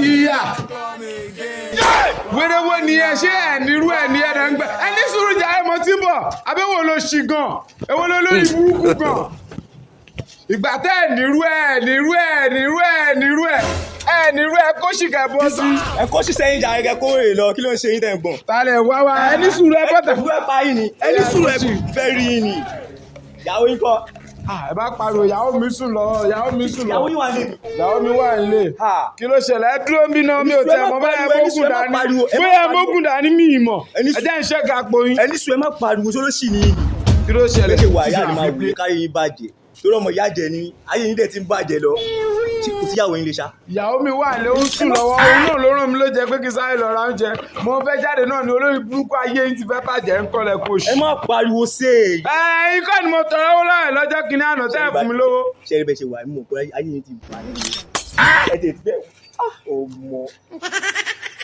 Sí yà. Wérewó ni ẹ ṣé ẹ nírú ẹ ní ẹ ń gbẹ. Ẹ ní sùúrù jà, ẹ mọ tí ń bọ̀. Abẹ́wò ló ṣì gan? Èwo ló lórí burúkú gan? Ìgbà tẹ́ ẹ nírú ẹ nírú ẹ nírú ẹ nírú ẹ ẹ nírú ẹ kó sì kẹ bọ́ sí. Ẹ kó sì sẹ́yìn jàre, kẹ kó rè lọ. Kí ló ń ṣe yín tẹ̀ ń gbọ̀n? Ta lẹ̀ wá wá? Ẹ ní sùúrù, ẹ bọ́tà. Ẹ pa yín ni. Ẹ ní sùúrù, ẹ fẹ́ rí yín ni. Ìyàwó yín kọ́? Ah, ẹ bá pariwo, ìyàwó mi sùn lọ, ìyàwó mi sùn lọ. Ìyàwó yín wà ní. Ìyàwó mi wà nílé. Ha. Kí ló ṣẹlẹ̀? Ẹ dúró ń bínú, mi ò tẹ̀ mọ́ bóyá ẹ mógùn dání, bóyá ẹ mógùn dání, mi ì mọ̀. Ẹ jẹ́ ń ṣẹ́ka àpò yín. Ẹ ní sùúrù, ẹ má pariwo, ṣó ló sì ní yín ni? Kí ló ṣẹlẹ̀? Bẹ́ẹ̀ ṣe wà, ìyá ni máa wù káyé yín bàjẹ́ torí ọmọ ìyá jẹ ni ayé yín dẹ̀ ti ń bàjẹ́ lọ. Ṣé kò síyàwó yín lè ṣá? Ìyàwó mi wà lé, ó ń sùn lọ́wọ́. Òun náà ló rán mi ló jẹ pé kí sáré lọ ra oúnjẹ. Mo fẹ́ jáde náà ni olórí burúkú ayé yín ti fẹ́ bàjẹ́ ń kọ́lẹ̀ kó ṣì. Ẹ má pariwo ṣe é. Ẹ ikọ́ ni mo tọrọ owó lọ́wọ́ ẹ̀ lọ́jọ́ kìíní àná tẹ́ ẹ̀ fún mi lówó. Ṣé ẹ bẹ́ẹ̀ ṣe wà, mọ̀ pé ayé yín ti bàjẹ́, ẹ tẹ̀ ti fẹ́ ọmọ.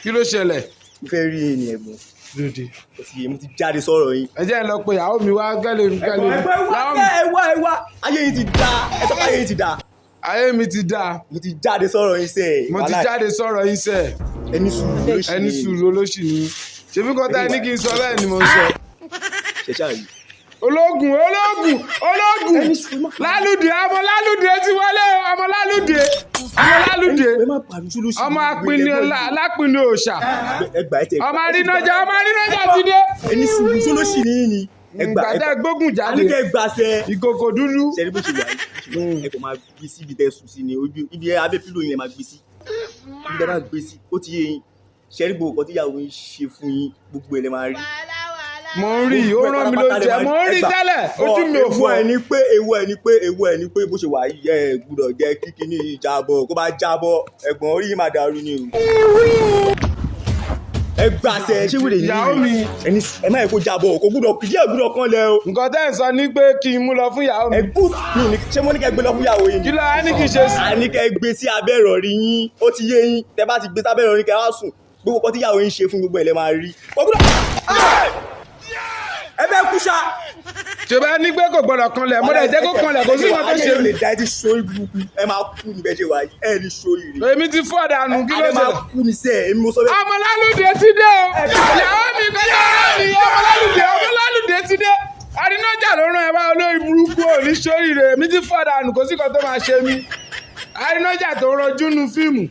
Kí ló ṣẹlẹ̀? Mo fẹ́ rí yín ni, ẹ̀gbọ́n. Lóde. Ó ti yé, mo ti jáde sọ̀rọ̀ yín. Ẹ jẹ́ ń lọ pé ìyàwó mi wá gẹ́lẹ́ gẹ́lẹ́. Ẹ̀gbọ́n, ẹ wá, ẹ wá, ẹ wá, ayé yín ti da. Ẹ sọ pé ayé yín ti da. Ayé mi ti dáa. Mo ti jáde sọ̀rọ̀ yín sẹ́ẹ̀. Mo ti jáde sọ̀rọ̀ yín sẹ̀. Ẹni sùúrù ló ṣì. Ẹni sùúrù, olóṣì ni. Ṣèbí kọ́tà ẹni kí n sọ bẹ́ẹ̀ ni mo ń sọ. Ṣe ṣáà yìí. Ológun, ológun, ológun lálùdé, ọmọ lálùdé ti wọlé o, ọmọ lálùdé, ọmọ lálùdé. Ẹ má pariwo, ṣó ló ṣì. Ọmọ apinni lápinni òòṣà. Ẹ gbà, ẹ tẹ. Ọmọ arínájà, ọmọ arínájà ti dé. Ẹni sùúrù, ṣó ló ṣì ní yín ni? Ẹ gbà, ẹ Gbàtẹ́ gbà. gbógun jáde. Àníkẹ́ gbà sẹ́. Ìkòkò dúdú. Ṣe ní bó ṣe wà yìí, ẹ kò máa gbé sí ibi tẹ́ sùn sí ni, ojú ibi abẹ́ pillow yín lẹ máa gbé sí, ibi tẹ́ máa gbé sí. Ó ti yé yín? Ṣe ní gbogbo nǹkan tí ìyàwó yín ṣe fún yín, gbogbo ẹ̀ lẹ máa rí. Mo ń rí, ó rán mi ló jẹ, mo ń rí tẹ́lẹ̀, ojú mi ò Ewu fọ́. ẹ ní pé ewu ẹ ní pé ewu ẹ ní pé bó ṣe wà yìí, ẹ gbọ́dọ̀ jẹ́ kí kíní yìí jábọ́. Kó bá jábọ́, ẹ̀gbọ́n, orí yìí máa dàrú ni o. Ẹ gbàṣẹ, ṣé wèrè yìí? Ìyàwó mi. Ẹni ẹ má yẹ kó jábọ́, kò gbọ́dọ̀ kìdí ẹ gbọ́dọ̀ kan lẹ o. Nǹkan tẹ́ ẹ̀ ń sọ ni pé kí n mú lọ fún ìyàwó mi. Ẹ bú mi ní, ṣé mo ní kẹ́ gbé lọ fún ìyàwó yìí? Kí ló á ní kí n ṣe sí? A ní kẹ́ gbé sí abẹ́ ìrọ̀rí yín. Ó ti yé yín? Tẹ́ bá ti gbé sábẹ́ ìrọ̀rí, kẹ́ wá sùn, gbogbo nǹkan tí ìyàwó yín ṣe fún, gbogbo ẹ̀ lẹ máa rí. Kò gbọ́dọ̀, ẹ bẹ́ẹ̀ kú ṣá. Ṣe bá ní pé kò gbọ́dọ̀ kanlẹ̀, mo dẹ̀ jẹ́ kó kanlẹ̀, kò sí nǹkan tó ṣe Ayé mí. lè da, ẹ ti sórí burúkú, ẹ máa kú ní bẹ́ẹ̀ ṣe wà yìí, ẹ ní sórí rẹ̀. Èmi ti fọ́ dànù, kí ló Ẹ máa ṣẹlẹ̀? kú ní sẹ́ẹ̀, èmi mo sọ bẹ́ẹ̀. Ọmọ lálùdé ti dé o. Ìyàwó mi kọjá mi, ọmọ lálùdé, ọmọ lálùdé ti dé. Arínájà ló rán ẹ wá, olórí burúkú, ò ní sórí rẹ̀. Èmi ti fọ́ dànù, kò sí nǹkan tó máa ṣe mí. Arínájà tó rọjú nu fíìmù,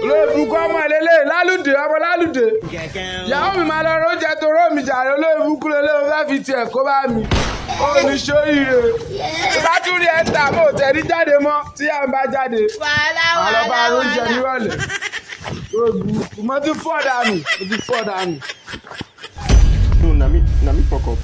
olórí burúkú, ọmọ ìlélẹ̀ lálùdé, ọmọ lálùdé. Ìyàwó mi máa lọ rọ oúnjẹ tó rọ mi jàre. Olórí burúkú lélẹ́, o fẹ́ fi tiẹ̀ kó bá mi, ó ní sórí rẹ̀. Tí bá tún rí ẹ̀ ń tà, mo tẹ̀ ní jáde mọ́. Tí à ń bá jáde, Wàhálà, àlọ́ bá wàhálà, oúnjẹ wàhálà. nírọ̀lẹ́. Mo ti fọ́ dànù, mo ti fọ́ dànù. No, na me fuck up.